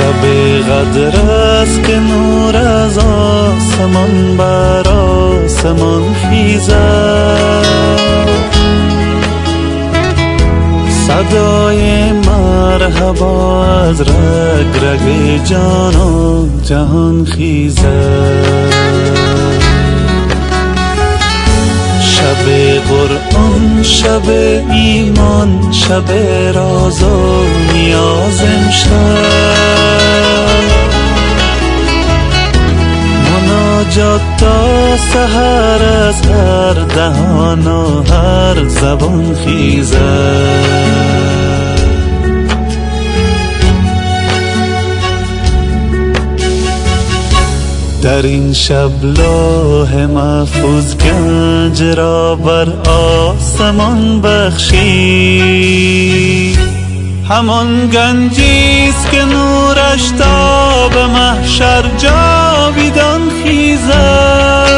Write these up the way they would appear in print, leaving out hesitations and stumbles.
شب قدر است که نور از آسمان بر آسمان خیزد. صدای مرحبا از رگ رگ جان و جهان خیزد. شب قرآن، شب ایمان، شب راز و نیاز امشب. مناجات تا سحر از هر دهان و هر زبان خیزد. در این شب لوح محفوظ گنج را بر آسمان بخشید. همان گنجیست که نورش تا به محشر جاویدان خیزد.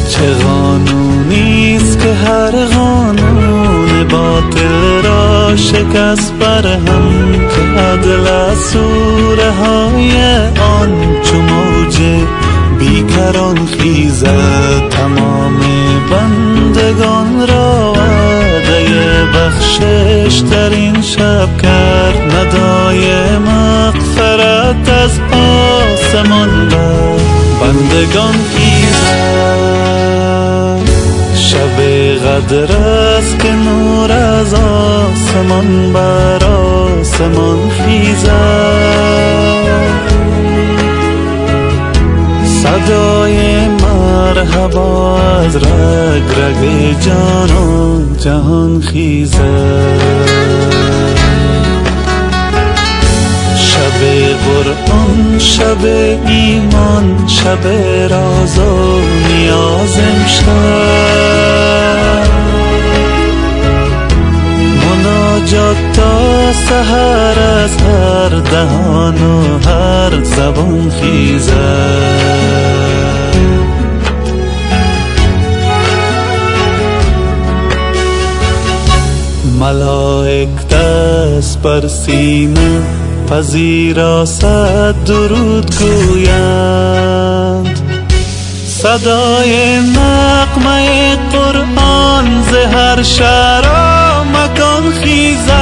چه قانونیست که هر قانون باطل را شکست بر هم، که عدل از سوره های آن چو موج بیکران خیزد. تمام بندگان را وعده بخشش در این شب کرد. ندای مغفرت از آسمان بر بندگان خیزد. شب قدر است که نور از آسمان بر آسمان خیزد. صدای مرحبا از رگ رگ جان و جهان خیزد. شب قرآن، شب ایمان، شب راز و نیاز امشب. مناجات تا سحر از هر دهان و هر زبان خیزد. ملائک دست بر سینه پذیرا صد درود گویند. صدای نغمه قرآن ز هر شهر و مکان خیزد.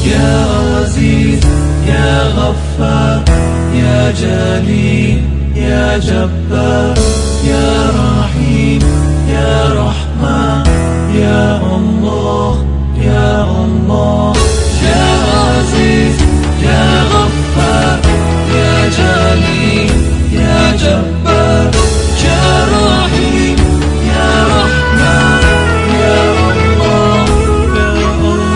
یا عزیز یا غفار یا جلیل یا جبار یا رحیم یا رحمن یا الله یا الله. یا عزیز یا غفار یا جلیل یا جبار یا رحیم یا رحمن یا الله یا الله.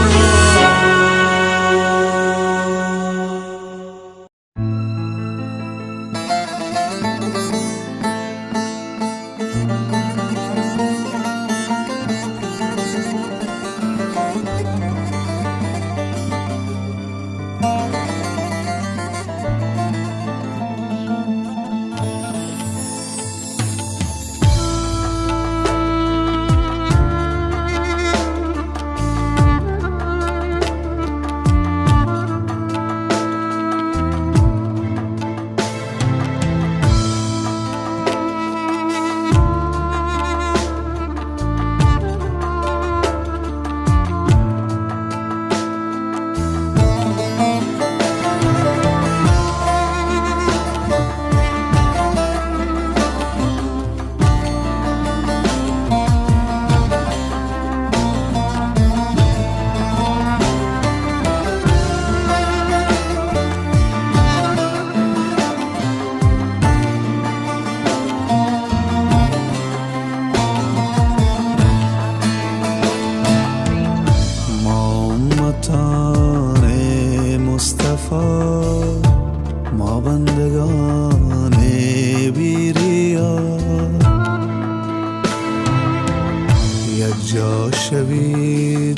Якҷо шавӣ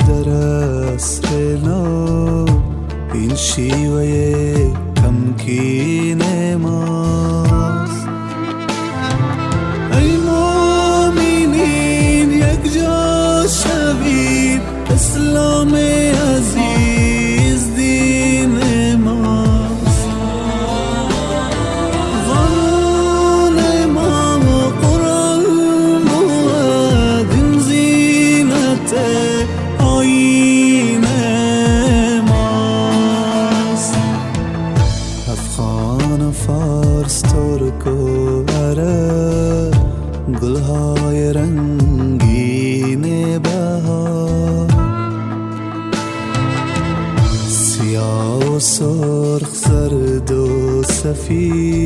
дар асри нав, ин шеваи тамкини мост. Эй муъминин, якҷо шавед, Ислом азиз дини мост. Қонуни мо Қуръон буд, ин зинати оини мост. Афғон, форс, турк ва араб, гулҳои рангини баҳор, сиёҳ, сурх, зард ва сафед.